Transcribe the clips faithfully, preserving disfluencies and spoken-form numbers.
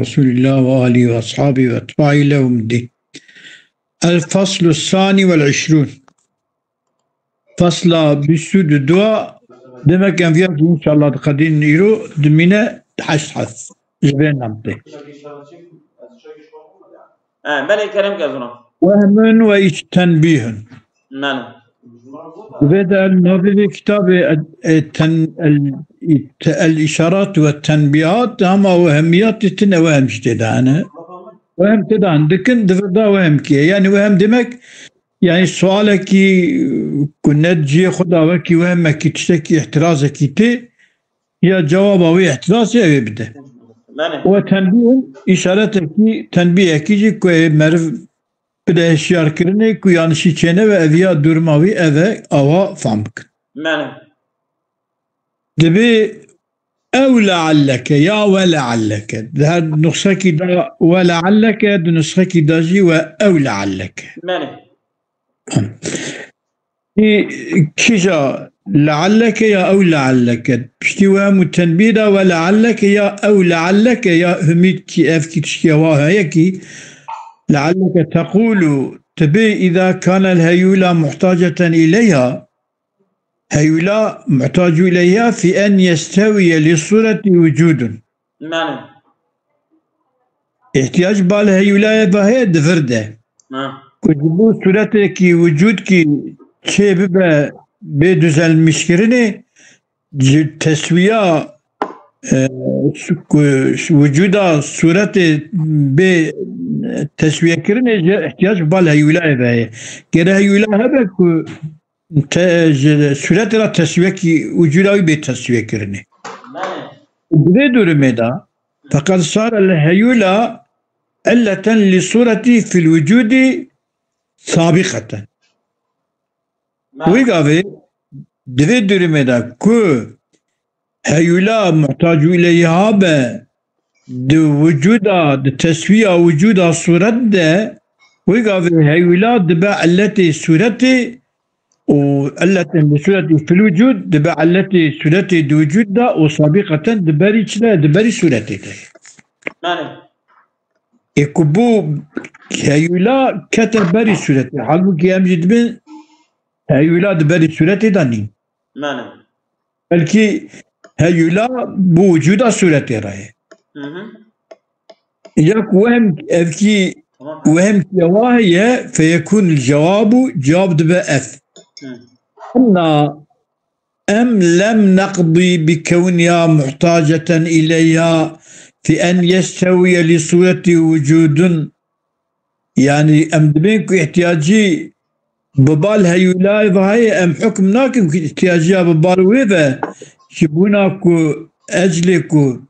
Resulillah ve alihi ve ashabihi ve etbaî ile yevmiddin. El faslu sani vel işrûn. Fasla bîst û du, demek em viya jî înşallah diqedînin îro, dimîne heşt herf. Ji vê nemtê. He, belê kerem ke zûna. Wehmûn ve iş-, tenbîhûn. Belê. Di vê de el navê vê kitabê, e, e, ten-, el, el işarat ve tenbîhat, ama wehmiyatê tune, wehm jî tê de hene. Wehm tê de hene. Dikin di vir de wehm kî ye. Yani wehm demek, yani sualekî ku ne cihê xwe de, wekî wehmekî, tiştekî, îhtirazekî tê, ya cewaba wê îhtirazê ew ê bide. Belê. We tenbîhûn, îşaretekî, tenbîhekî jî ku ê meriv bide hişyarkirinê ku yanlişî çênebe, ev ya durma wî ev e, awa fam bikin. Belê. Dibê ew lealleke ya we lealleke. Di her nusxekî de we lealleke, di nusxekî de jî we ew lealleke. Belê. Kî-, kîja lealleke ya ew lealleke. Piştî we hemû tenbîh da we lealleke ya ew lealleke ya humîd kî ev kî tiştî wa heye kî lealleke teqûlu tibê îza kanel heyûla muhtaceten îleyha. Heyûla muhtacu îleyha fi en yestewiye li sureti wucudun. Belê. Îhtiyac bal heyûlayê ve heye di vir de. Ha. Ku ji bo sûretekî wicûdkî çê bibe bê duzelmîşkirinê, ji teswiya, e, su-, ku wicûda sûretê bê teswiyekirinê ji îhtiyac bal heyûlayê ve heye. Gere heyûla hebe ku te-, ji sûretê re teswiyekî, wicûda wî bê teswiyekirinê. Belê. Di vê durumê de, feqed sare el heyûla illeten li sûretî fil wicûdî sabîqeten. Belê. Wî gavê, di vê durumê de ku heyûla muhtacû îleyha be, di wicûda, di teswiya wicûda sûret de, wê gavê heyûla dibe illetê sûretê û illetên li sûretî fil wicûd, dibe illetê sûretê di wicûd de û sabîqeten di berî çi de, di berî sûretê de. Belê. Ê ku bû heyûla kete berî sûretê. Halbûkî em jî dibin heyûla di berî sûretê de nîn. Belê. Belkî heyûla bi wicûda sûretê re ye. Hı hı. Ya ku wehm evkî, tamam, wehm ki ewa heye, feyekûn cewabu, cevab dibe ev. Hı. Enna em lem neqdî bi kewniya muhtaceten îleyha fi en yestewiye li sûretî wicûdun. Yani em dibên ku ihtiyacî bi bal heyûlayê ve heye, em hukm nakin ku ihtiyaciya bi bal wê ve, ji bona ku eclê ku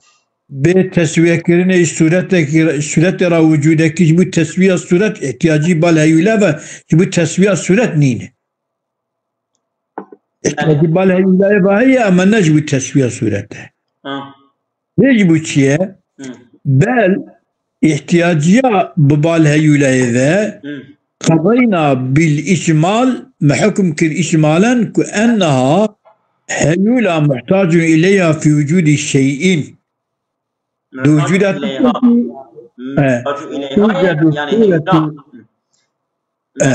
bê teswiyekirinê sûretekî, sûretê re wicûdekî ji bo teswiya sûret ihtiyacî bal heyûla ve, ji bo teswiya sûret nîne. Îhtiyacî bal heyûlayê ve heye, ama ne ji bo teswiya sûret e. Ha. Lê ji bo çi ye? Hı. Bel îhtiyaciya bi bal heyûlayê ve, hı, qedeyna bil îcmal, me hukm kir îcmalen ku enneha heyûla muhtacun îleyha fi wicûdî şey'in. Di wicûda tiştekî, e, muhtacun îleyha, tûcedu yani sûretû, heyûla. E,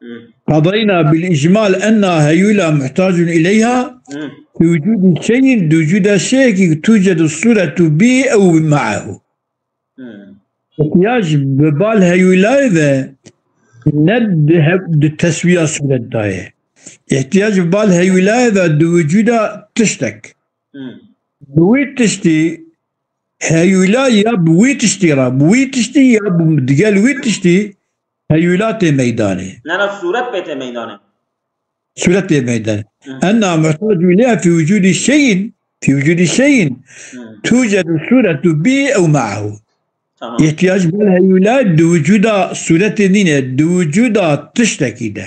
hı, qedeyna bil îcmal enna heyûla muhtacun îleyha, hı, fi wicûdî şey'in, di wicûda şeyekî tûcedu sûretû bî ew me'ehu. Hı. Îhtiyac bi bal heyûlayê ve ne di he-, di teswiya sûret de ye. Îhtiyac bi bal heyûlayê ve di wicûda tiştek. Hı. Bi wî tiştî heyûla ya bi wî tiştî re, bi wî tiştî ya bi digel wî tiştî heyûla tê meydanê. Ne, ne, sûret pê tê meydanê. Sûret tê meydanê. Hı. Enna muhtacu îleyha fi wicûdî şey'in, fi wicûdî şey'in, hı, tûcedu sûretû bî ew me'ehu. Tamam. Îhtiyac bal heyûla di wicûda sûretê nîne, di wicûda tiştekî de.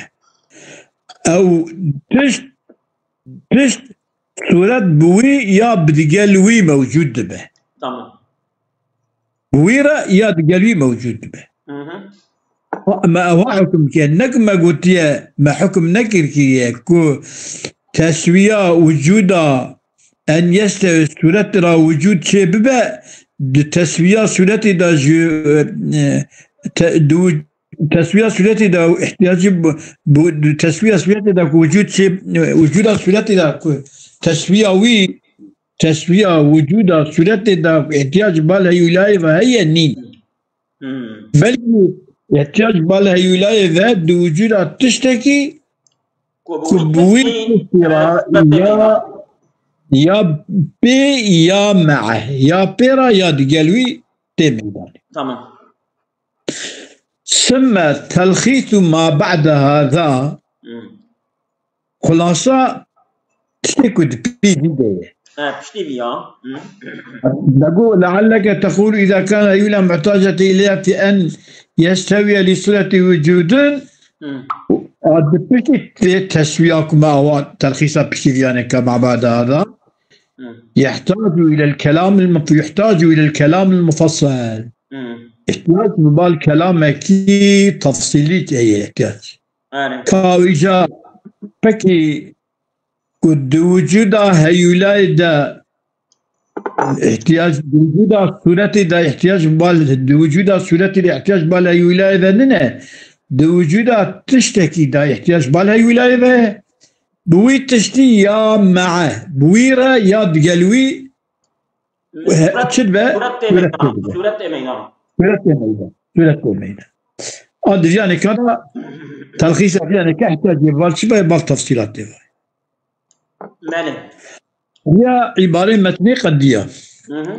Ew tişt, tişt sûret bi wî ya bi digel wî mewcûd dibe. Tamam. Bi wî re ya digel wî mewcûd dibe. Hı hı. Me ewa hukm kir, ne ku me gotiye, me hukm nekir kiriye ku teswiya wicûda en yeste sûret ra wicûd çê bibe, di teswiya sûretê de ji, e, te-, di wi-, teswiya sûretê de ihtiyacî bu, bu, di teswiya sûretê de ku wicûd çê, e, wicûda sûretê de ku teswiya wî, teswiya wicûda sûretê de ihtiyac bal heyûlayê ve heye nîn. Hmm. Belkî ihtiyac bal heyûlayê ve di wicûda tiştekî ku bi wî tiştî re ya, ya pê ya me'e, ya pê re ya digel wî tê meydanê. Tamam. Sümme telxîsu ma ba'de hâzâ. Hmm. Xulasa tiştê ku di pî vî de ye. Ha, piştî vî ya. Hı. Dego, "Lealleke teqûlu îza kâne heyûla muhtacete ileyha fi en yestewiye li sûretî wicûdin." Hı. A di piştî tê teswiya ku me awa telxîsa piştî vî yanê ke ma ba'de hâzâ. Hı. Yehtacu ilel kelamil muf-, yehtacu ilel kelamil mufassal. Hı. Îhtiyac bi bal kelamekî tefsîlî heye îhtiyac. Erê. Ka îca pekî ku di wicûda heyûlayê de îhtiyac, di wicûda sûretê de îhtiyac bal, di wicûda sûretê de îhtiyac bal heyûlayê de nine, di wicûda tiştekî de îhtiyac bal heyûlayê ve, bi wî tiştî ya me'e, bi wî re ya digel wî, He, sûret, çi dibe? Sûret tê meydan. Sûret tê meydan. Sûret tê meydan. Sûret tê meydan. A di viyanê ka da telxîsa viyanê ka ihtiyacê bal çi be, bal tefsîlat tê ve. Belê. Ya îbarê metnê qediya. Hı hı.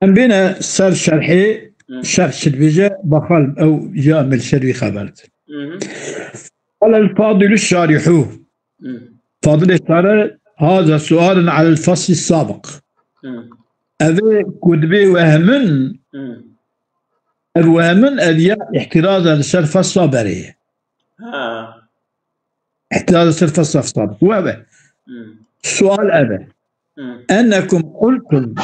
Em bêne ser şerhê, Hı. şerh çi dibêje, baxal ew ya mil ser wî xeber. Hı hı. Qal el fadilu şarihû. Hı. Fadilê Sare, "Haza sualun alel fasli sabiq." Hı. Ev ê ku dibê wehmin, Hı. ev wehmin, ev ya îhtiraza li ser fasla berê ye. Ha. Îhtiraza li ser fasla sabiq. Ve ve. Hı. Sual ev e. Hı. Ennekum qultum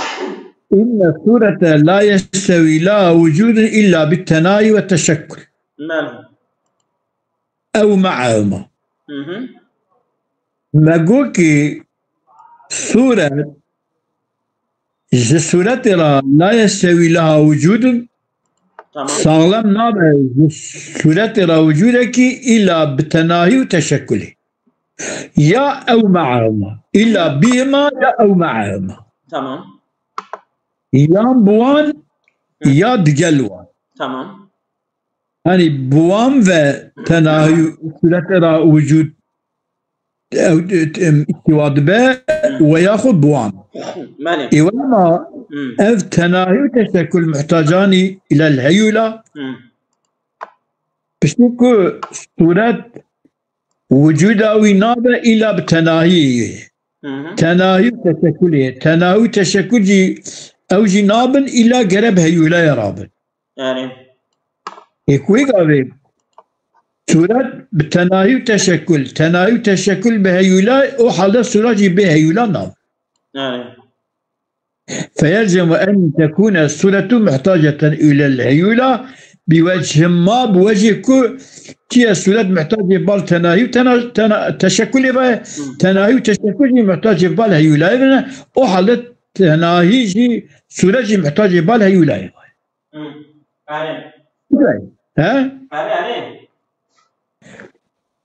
inne surete la yestewi la wucudun illa bit tenahi ve teşekkul. Belê. Ew me'ehuma. Hı hı. Me got ki sûret ji sûretê re la yestewî leha wicûdun, Tamam. saxlem nabe ji sûretê re wicûdekî îla bi tenahî û teşekulê. Ya ew me'ehuma. Îla bîhima ya ew me'ehuma. Tamam. Yan bi wan Hı. ya digel wan. Tamam. Yanî bi wan ve tenahî sûretê ra wicûd ew, em, îstiwa dibe Hı. we yaxud bi wan. Belê. Ê wema Hı. ev tenahî û teşekul muhtacanî ilel heyûla. Hı. Piştî ku sûret wicûda wî nabe îla bi tenahî. Hı hı. Tenahî û teşekulê. Tenahî û teşekul jî ew jî nabin îla gere bi heyûlaya rabin. Yani. Ê ku wê gavê sûret bi tenahî û teşekul, tenahî û teşekul bi heyûla, o halde sûret jî bê heyûla nabin. Yani. Feyelzemu en tekune suretu muhtaceten ilel heyûla bi wechin ma, bi wecê ku tiye sûret muhtacê bal tenahî û tena-, tena-, teşekulê ve, Hı. tenahî û teşekul jî muhtacê bal heyûlayê ve ne. O halde tenahî jî sûret jî muhtacê bal heyûlayê ve. Hı. Erê. He? Erê, erê.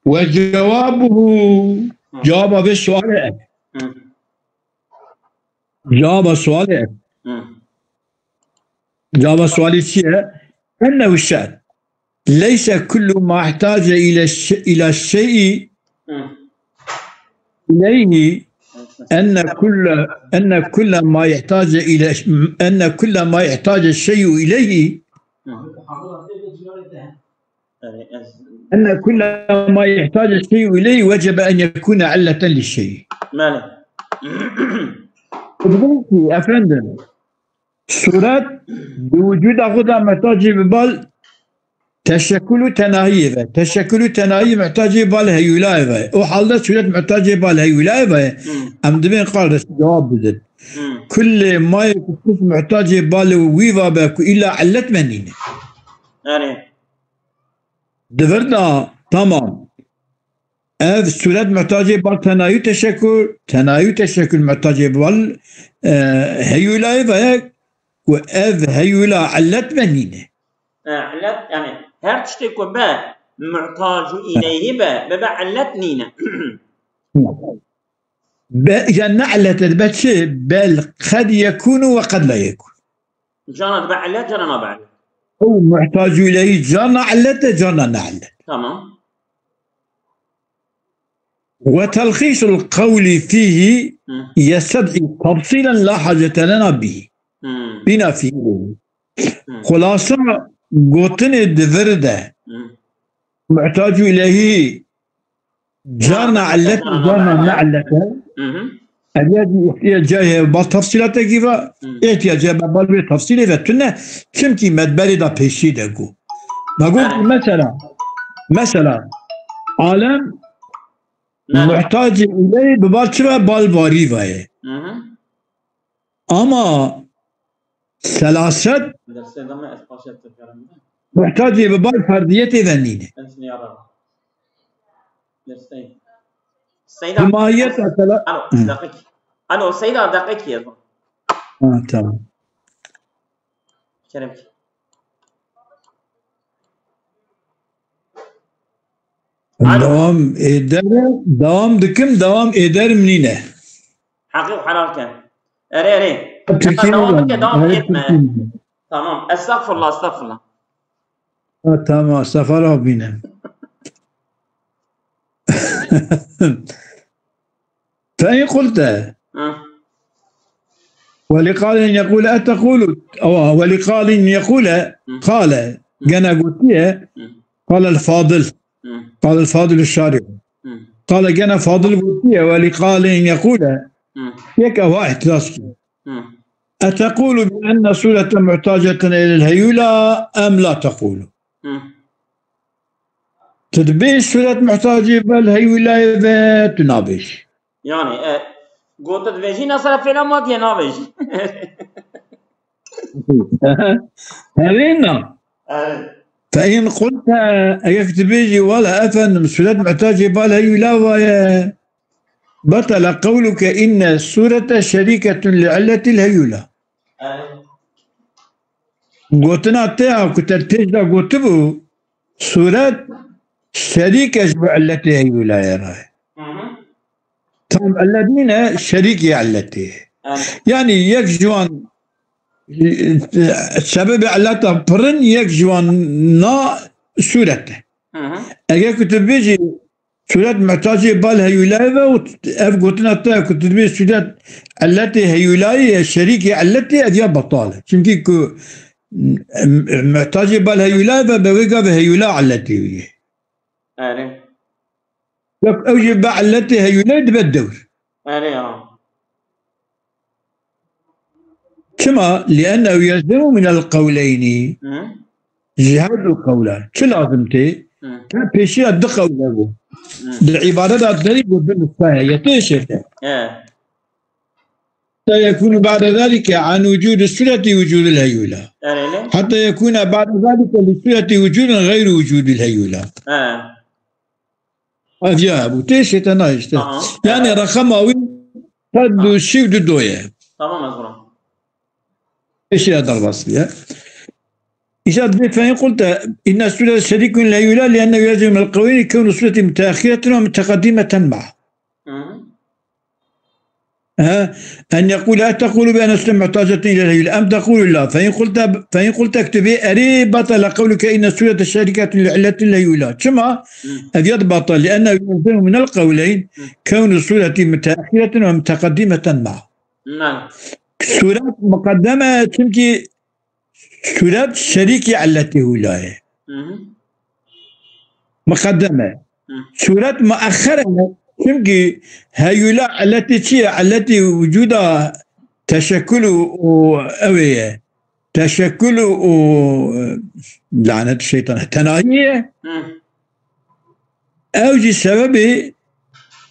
Ve cewabuhu, Hı. cevaba vê sualê ev. Hı. Cevaba sualê ev. Hı. Cevaba sualê çi ye? Ennehu şe'n. Leyse kullu ma ihtace ile şe-, ila şey'i Hı. ileyhi enne kulle, enne kulle ma ihtace ile, enne kulle ma ihtace şey'u ileyhi Hı. Yani ez enne kulle ma ihtace şey'u ileyhi vecebe en yekune illeten li şey'i. Belê. Dibin ki, efendim, sûret bi wicûda xwe de muhtacê bi bal teşekul û tenahiyê ve. Teşekul û tenahî muhtacê bal heyûlayê ve. O halde sûret muhtacê bal heyûlayê ve. Hmm. Em dibên qardeş cevab bidin. Hmm. Kullê mayê ku xus muhtacê bal wî va be ku îla illet me nîne. Yani. Di vir de, tamam. Ev sûret muhtacê bal tenayû teşekkür, tenayû teşekkür muhtacê bal, e, heyûlayê ve ye. ku ev heyûla illet ve nîne. E, illet, yani her tiştê ku be muhtacu ileyhi be, be, be illet nîne. Be, ya ne illet e, be çi? Bel qed yekûnu ve qed la yekûn. Cana dibe illet, cana nabe illet. Ew muhtacu ileyhi cana illet e, cana ne illet. Tamam. Ve telxîsul qewlî fîhî Hı. yested'î tefsîlen la hacete lena bî. Hı. Bîna fîhî. Hı. Xulasa gotinê di vir de Hı. muhtacu ileyhî carna illet, carna ne'illet e. Hı hı. Ev ya jî ihtiyaca heye ba tefsîlatekî ve, Hı. ihtiyaca heye ba bal vê tefsîlê ve tune, çimkî me di berê de pêşî de got. Me got Evet. mesela, mesela, alem Ne? muhtacê îleyê bi bal çi ve? Bal varî ve ye. Hı hı. Ama selaset Dersê de me ez paşê tekrarım da. muhtacê bi bal ferdiyetê ve nîne. Ez niyara. Dersê. Seyda. Bi mahiyet mesela Alo, Hı. dakik. Alo, Seyda, dakik yaz. Ha, tamam. Kerem ki. Alo. Devam eder, devam dikim, devam ederim nîne. Heqî û helal ke. Erê, erê. Tirkî Heqî devam nîne. Bike, devam Erê, etme. Tirkî nîne. Tamam. Estağfurullah, estağfurullah. Ha, tamam, Sefer abine. فإن قلت Hı. ولقال يقول أتقول، أو ولقال يقول، Hı. قال، Hı. gene gotiye, Hı. قال الفاضل، Hı. قال الفاضل الشارح. Hı. قال gene Fadıl gotiye, ولقال يقول، Hı. yek ewa ihtiras ki. Hı. أتقول بأن الصورة محتاجة إلى الهيولى أم لا تقول؟ Hı. Tu dibêj sûret muhtacê bel heyûlayê ve, tu nabêj. Yani, e, gotu dibêjî, nesere fêla ma diye nabêjî. Herê na. Evet. فإن قلت، eger tu dibêjî, wala efendim, sûret muhtacê bal heyûla ve ye, بطل قولك إن الصورة شريكة لعلة الهيولى. Evet. Gotina te ya ku te pêş de gotibû, sûret şerîk e ji bo illetê heyûlayê re. Hı hı. Tam illet nîne, şerîkê illetê. Evet. Yani yek ji wan, e, sebebê illeta pirin, yek ji wan na sûret e. Hı hı. Eger ku tu bêjî, Sûret muhtacê bal heyûlayê ve û ev gotina te ku tu dibê sûret illetê heyûlayê ye, şerîkê illetê, ev ya betal e. Çimkî ku, em, muhtacê bal heyûlayê ve, be wê gavê heyûla illetê wî ye. Erê. Wek ew jî be illetê heyûlayê dibe dewr. Erê ya. Çima? لأنه يلزم من القولين. Hı. Ji her du qewlan. Çi lazim tê? Hı. Te pêşiya du qewle bû. Hı. Di îbareta derî bû du nusxe heye. Tê şête. He. حتى يكون بعد ذلك عن وجود الصورة وجود الهيولى. Erê. حتى يكون بعد ذلك للصورة وجود غير وجود الهيولى. He. Ev ya hebû. Tê şête nayê işte. Tamam. Yani Evet. Rakama wî sed û sî û du do ye. Tamam, ez rom. Eşya derbas diye. İşte فإن قلت إن الصورة شريك للهيولى لأنه يلزم من القولين كون الصورة متأخرة ومتقدمة معه. Hı hı. Ha? أن يقول، أتقول بأن الصورة محتاجة إلى الهيولى أم تقول لا؟ فإن قلت، فإن قلت اكتب، erê بطل قولك إن الصورة شريكة لعلة الهيولى. Çima? Hı. Ev ya batal. لأنه يلزم من القولين Hı. كون الصورة متأخرة ومتقدمة معه. Nale. Sûret muqeddeme, çimkî sûret şerîkî illetê heyûlayê. Hı hı. Muqeddeme. Hı. Sûret muexxere, çimkî heyûla illetê çi ye? Illetê wicûda teşekkul û, û ew ê ye. Teşekkul û, û, lanet şeytana, tenahî ye. Hı. Ew jî sebebê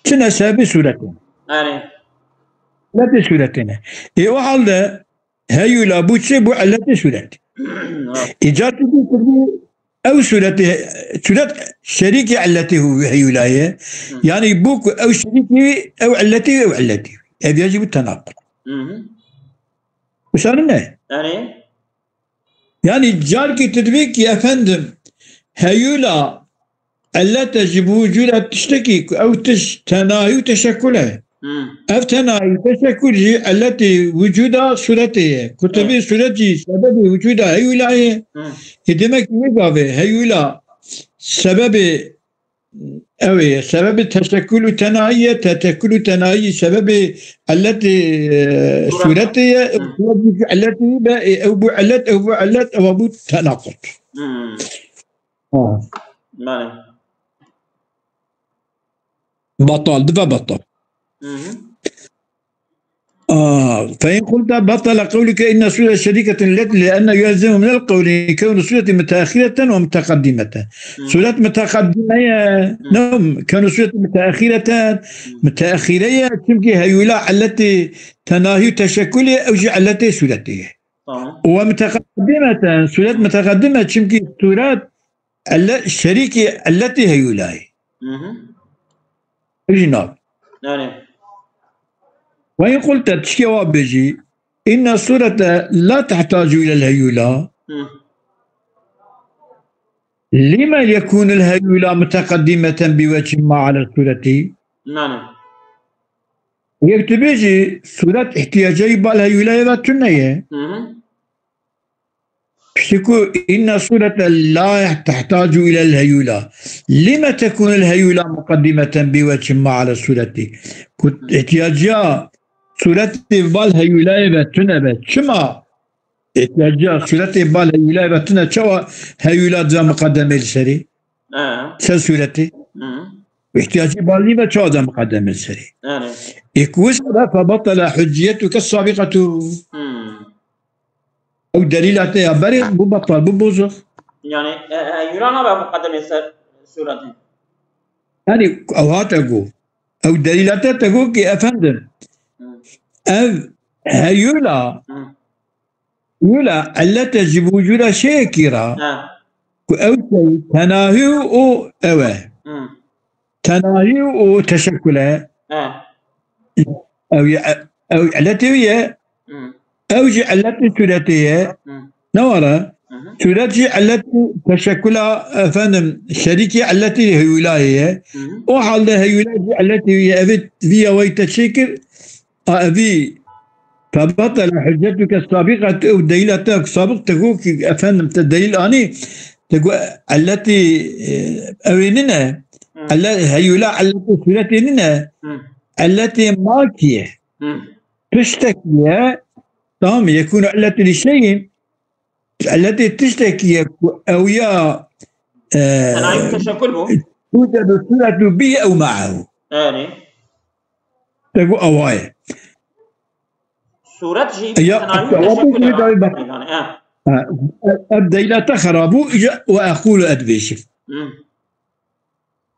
çi ne, sebebê sûretê. Erê. Illetê sûretê ne. Ê o halde heyûla bû çi? Bû illetê sûretê. Ha. Îcar tu dî tu dî ew sûretê, sûret şerîkê illetê hû-, heyûla ye. Hı. Yani bû ku ew şerîkî wî, ew illetê wî, ew illetê wî. Ev ya jî bû tenaqul. Hı hı. Wisa ne? Erê. Yani carkî tu dibê ki efendim heyûla illete ji bi wicûda tiştekî ku ew tişt tenahî û teşekul e. Hmm. Ev tenahî û teşekul jî illetê wicûda sûretê ye. Ku tu bê sûret jî sebebê wicûda heyûla ye. Hmm. Ê demek ki wê gavê heyûla sebebê ew ê, sebebê teşekul û tenahî ye, teşekul û tenahî sebebê illetê e, Sûret. sûretê ye, Hmm. sûret jî illetê be, ê, ew bû illet, ew bû illet, ew bû tenaqut. Hmm. Ha. Belê. Batal, dibe batal. Mhm. آه فإن قلت بطل قولك إن الصورة شريكة التي لأنه يلزم من القول كون الصورة متأخرة ومتقدمة. Mhm. Sûret muteqedime ye. Nam, kewnu sûret muteexîreten, muteexîre ye, çimkî heyûla illetê tenahî û teşekkulê, ew jî illetê sûretê ye. Tamam. Û muteqedimeten, sûret muteqedime, çimkî sûret elle, şerîkê illetê heyûlayê. Mhm. Ew jî nav. Yani. Ve in qulte, tişkê wa bêjî, inna surete la tehtacu ilel heyûla. Hı. Lime yekûnil heyûla muteqedîmeten bi wechin ma ala sureti. Yani. Yek tu bêjî, suret ihtiyacayî bal heyûlayê ve tune ye. Hı hı. Piştî ku inna surete la tehtacu ilel heyûla. Lime tekûnil heyûla muqedîmeten bi wechin ma ala sureti. Ku ihtiyaciya suretê bal heyûlayê ve tune be. Çima? Ihtiyaciya suretê bal heyûlayê ve tune. Çawa heyûla diza muqedemê li serî? Ee. Ser sureti. Hı. Ihtiyacî bal nî ve çawa diza muqedemê li serî? Yani. Ê ku wisa be febatela hücciyetuke sabiqetu. Hı. Ew delîla te ya berê bû betal, bû bozux. Yani, e, e, heyûla nabe muqedemê ser suretê. Yani ew hate got. Ew delîla te te got ki efendim. Hı. Ev heyûla, Hı. heyûla illete ji bi wicûda şeyekî ra. Ha. Ku ew şey tenahî û ew e. Hı. Tenahî û teşekkul e. Ha. Ew ye, ew illetê wî ye. Hı. Ew jî illetê sûretê ye. Hı. Ne wara? Hı hı. Sûret jî illetê teşekkula, efendim, şerîkî illetê heyûlayê ye. Hı hı. O halde heyûla jî illetê wî ye. Evê vî ya wey te çêkir. A evî febatela hüccetuke sabiqet, ew delîla te sabiq te got ki, efendim, te delîl anî, te got illetê, e, ewê nîne, Hı. illet, heyûla illetê sûretê nîne, Hı. illetê ma kî ye. Hı. Tiştekî ye, tamam, yekûnu illetê li şeyin, illetê tiştekî ye ku ew ya, e, Tenayî teşekkül bû. tûcedu sûretu bî ew me'ehu. Yani. Te got ewa ye. Suret jî Ya, tenayî ya, teşekkül ya, ya. ya, bak. Yani, ha. Ha, ev, ev delîla te xerab bû, îca we eqûlu ez dibêjim. Hı.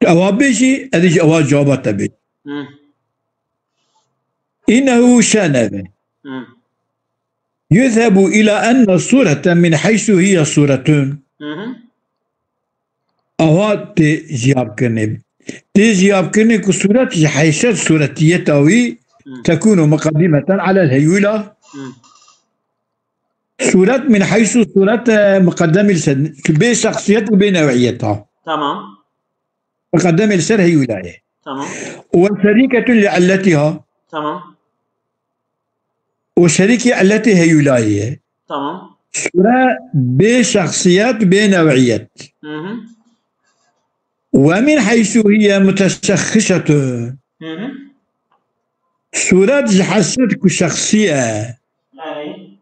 Ewa bêjî, ez jî ewa cewaba te bêjim. Hı. Înnehu şeneve. Hı. Yuzhebu ila enne surete min heysu hiye suretun. Hı hı. Ewa tê jiyabkirinê. Tê jiyabkirinê ku suret ji heyset suretiyeta wî Hı. tekûnu muqedîmeten alel heyûla. Hı. Suret min heysu surete muqedemî li ser, bê şexsiyet û bê newiyeta. Tamam. Muqedemê li ser heyûlayê. Tamam. Û we şerîketun li illetiha. Tamam. Û şerîkî illetê heyûlayê ye. Tamam. Sure bê şexsiyet, bê newiyet. Hı hı. Ve min heysu hiye muteşexxişetun. Hı hı. Suret ji heyset ku şexsî ye. Yani.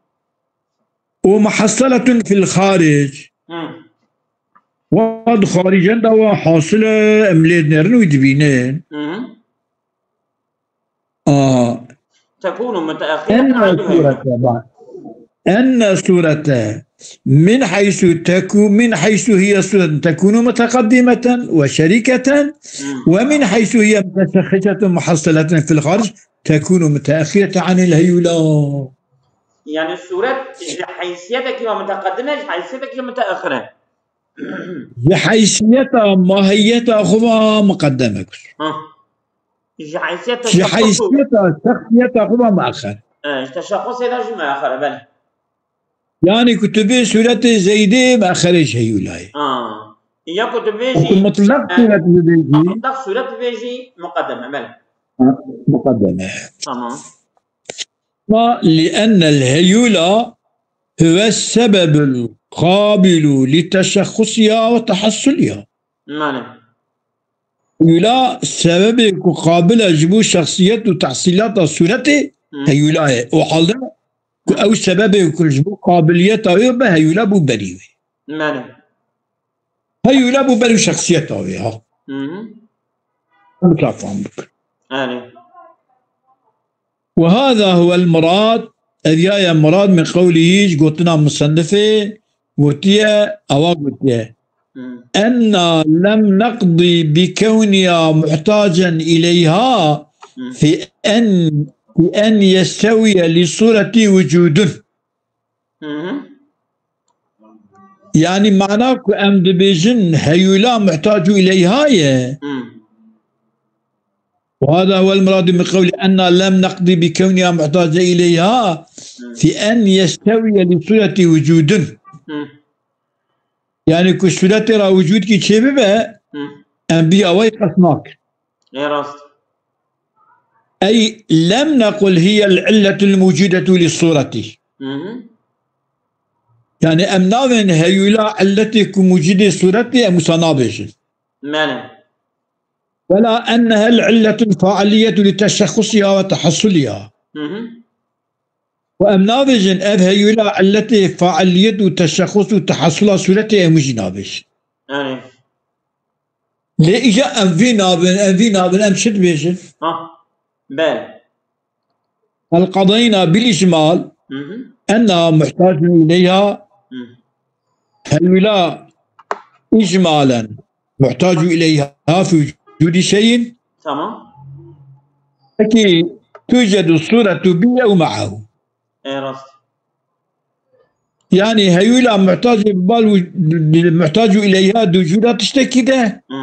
Û muhassaletun fil xaric. Hı. Wa di xaricen de wa hasil e, em lê dinerin û dibînin. Hı hı. A, Tekûnu muteahhireten enne anil heyûla. surete, bak. Enne surete min heysu teku-, min heysu hiye sureten tekûnu muteqedîmeten ve şerîketen Hı. ve min heysu hiye muteşexxişetun muhasseleten fil xaric tekûnu muteahhireten anil heyûla. Yani suret ji heysiyetekî ve muteqeddim e, ji heysiyetekî muteahhir e. Ji heysiyeta, mahiyeta xwe ve muqeddem e. Hı. Ji heysiyet Ji heysiyeta, şexsiyeta xwe ve muaxer. E, ji teşexxusê de jî muaxer e, belê. Yani ku tu bê sûretê Zeydê, me'xerê ji heyûlayê. Ha. Ya ku tu bêjî, Ku mutlaq e, sûret bibêjî. Mutlaq sûret bibêjî, muqeddeme, belê. Ha, muqeddeme. Tamam. Ma لأن الهيولى هو السبب القابل لتشخصها وتحصلها. Belê. Heyûla sebebê ku qabil e ji bo şexsiyet û tehsîlata sûretê Hı. heyûla ye. O halde ku ew sebebê ku ji bo qabiliyeta wê be heyûla bû berî wê. Belê. Heyûla bû berî şexsiyeta wê ha. Hı hı. Em ka fam bikin. Belê. وهذا هو المراد، ev ya ye murad min qewlihî, ji gotina musennifê gotiye, ewa gotiye. Hı. أنا لم نقض بكونها محتاجا إليها Hı. في أن، في أن يستوي لصورتي وجود. Hı hı. Yani mana ku em dibêjin heyûla muhtacu ileyha ye. Hı. وهذا هو المراد من قول أنا لم نقض بكونها محتاجة إليها في أن يستوي لصورة وجود. Hı. Yani ku sûretê ra wicûdkî çêbibe, Hı. em bî awayî qesnak. Ê rast. أي لم نقل هي العلة الموجودة للصورة. Hı hı. Yani em navên heyûla illetê ku mucîdê sûretê em wisa nabêjin. Belê. ولا أنها العلة الفاعلية لتشخصها وتحصلها. Hı hı. Û em nabêjin ev heyûla illetê failiyet û teşexus û tehasula sûretê em jî nabêjin. Erê. Lê îja em vî nabin, em vî nabin, em çi dibêjin? Ha. Belê. القضينا بالإجمال Hı hı. أنها محتاج إليها Hı. Heyûla icmalen muhtacu ileyha fi vücudi şeyin. Tamam. Peki tucedu suretu bi ew ma'ahu. Ê rast. Yani heyûla muhtacu bal muhtacu ileyha di vücuda tiştekî de. Hı.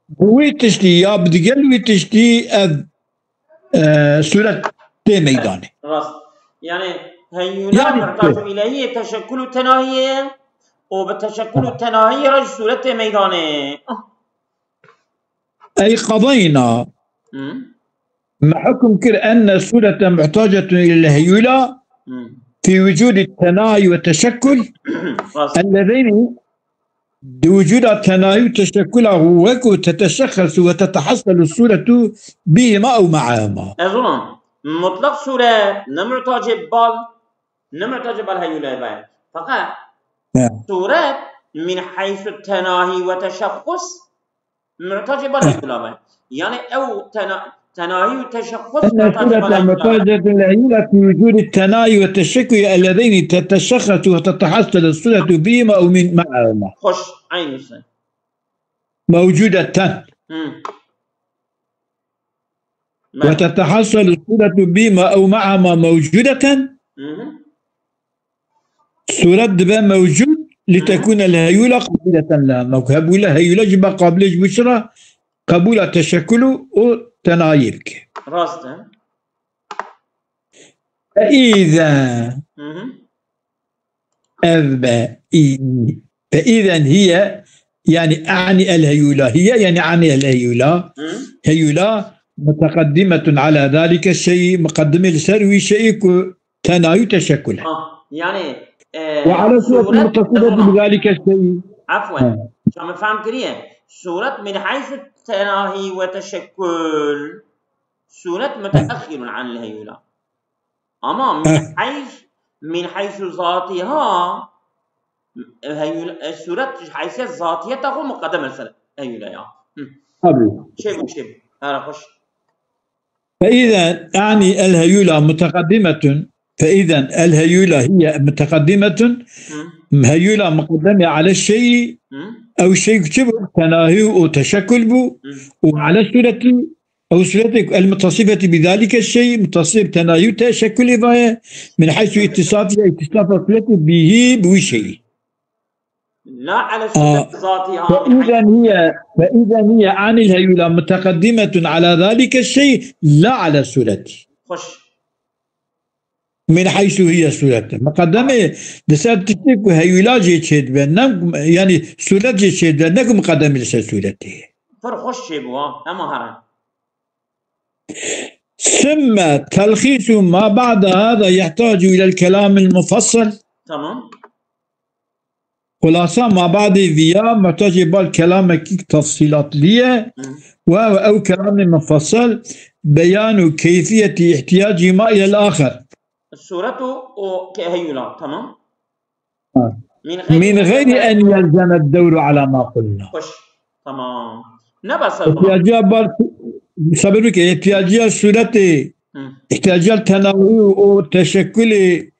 Bi wî tiştî ya bi digel wî tiştî ev e, sûret tê meydanê. Rast. Yani heyûla Yani muhtacu ileyhiyê teşekkül û tenahiyê û bi teşekkül û tenahiyê re ji sûret tê meydanê. Ah. Ey qadayna. Hı. Me hukm kir enne sûrete muhtacetun ile heyûla Hı. fi vücudi tenahi ve teşekkül Rast. ellezeyni Di wicûda tenayî û teşekkula wek û teteşexxesu ve tetehesselu sûretu bihima ew me'ahima. Ez ona mutlaq sûret ne muhtacê bal, ne muhtacê bal heyûlê be. Feqet He. Sûret min heysu tenahî ve teşexxus muhtacê bal heyûla be. Yani ew tena-, tenahî û teşexxus Enne muhtacê bal surete heyûla be. Muhtacetun lehîla fi vücûdi tenayî ve teşekkuyî ellezeyni teteşexxesu ve tetehasselu suretu bihima ew min me'ahima. Xoş, eyn husn. Mewcudeten. Hı. Ve tetehasselu suretu bihima ew me'ahima mewcudeten. Hı hı. Sûret dibe mewcûd, li Hı. tekûne li heyûla qabileten leha. Me ku hebûle heyûla jî be qabilê ji bo çi re? Qebûla teşekkul û, û tenayî bike. Rast e. Fe îze Hı hı. ev be, î, fe îzen hiye, yani ani el heyûla, hiye yani ani el heyûla. Hı. Heyûla muteqeddimetun ala zalike şeyî, muqeddime li ser wî şeyî ku tenayî û teşekkul e. Ah, yani, e, Ve ala sûret sûret mutasifeti bi zalike şeyî. Afwen. He. Şa min fehm kiriye. Sûret min heysu tenahî ve teşekkul. Sûret muteahhirun anil heyûla. Ama min Heh. heys-, min heysu zatiha, heyûl-, e, sûret ji heysiyet zatiyeta xwe muqedem ser heyûla ya. Hı. Tabii. Çêbû, çêbû. Her xweş. فإذا أعني الهيولى متقدمة، فإذا الهيولى هي متقدمة، Hı. Heyûla muqeddeme ala şeyî, Hı. Ew şey çi bû? Tenahî û teşekkül bû. Hı. Û ala sûretî, ew sûretê el-mutasifetî bi zalike şeyî, mutasif tenahî û teşekkülê vaye, min heysu îtîsafiya, îtîsafa sûretî bihî, bi wî şeyî. La ala Aa, sûret zatiha. فإذا هي، فإذا هي عن الهيولى متقدمة على ذلك الشيء لا على صورته. Xoş. Min heysu hiye surete. Miqedemê li ser tiştê ku heyûla jê çêdibe, ne, yanî suret jê çêdibe, ne ku miqedemê li ser suretê. Pir xweş çêbû, ha, hema here. Sümme telxisu ma ba'de hada yehtacu ilel kelamil mufassal. Tamam. Xulasa ma ba'dê viya muhtacê bal kelamekî tefsîlatlî ye. Hı. Ve ew kelamê mufassal beyanu keyfiyetî ihtiyacî ma ilel axer. Suret û, û ke-, heyûla, tamam. Ha. Min gayri Min gayri en yelzeme dewru ala ma qulna. Xweş. Tamam. Ne bes e buna. İhtiyacı bar, sabır ki, ihtiyacı sureti, Hı. ihtiyacı tenavi o teşekkülü,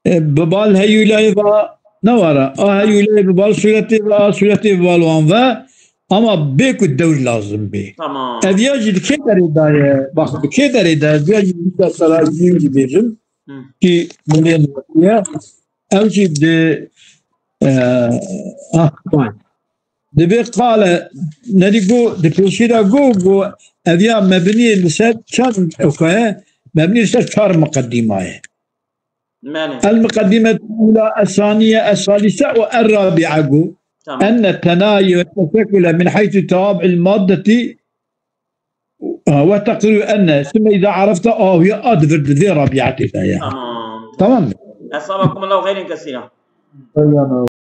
e, bi bal heyulay va ne vara. A heyulay bi bal sureti va, a sureti bi bal wan ve. Ama bê ku dewr lazim bê. Tamam. Ev ya jî di kê derê daye? Bak, di kê derê daye? Ev ya jî mesela jî bêjim. Hı. Ki milên ya. Ev jî di, e, ah, vay. Dibê qale, nedî got, di pêşî de got, got, ev ya mebnî li ser çar, okay, mebnî li ser çar miqedîma ye. Belê. El miqedîmetul ula, esaniye, esalise û er rabia got. Tamam. Enne tenayi ve teşekküle min heysu tevabil maddeti Ha, ve teqrî enne, sümme izâ arefte ahuye, a di vir di vê rabîetê de ye. Tamam. Tamam mı? Esabakumullahu xeyren kesîra. Eyvallah.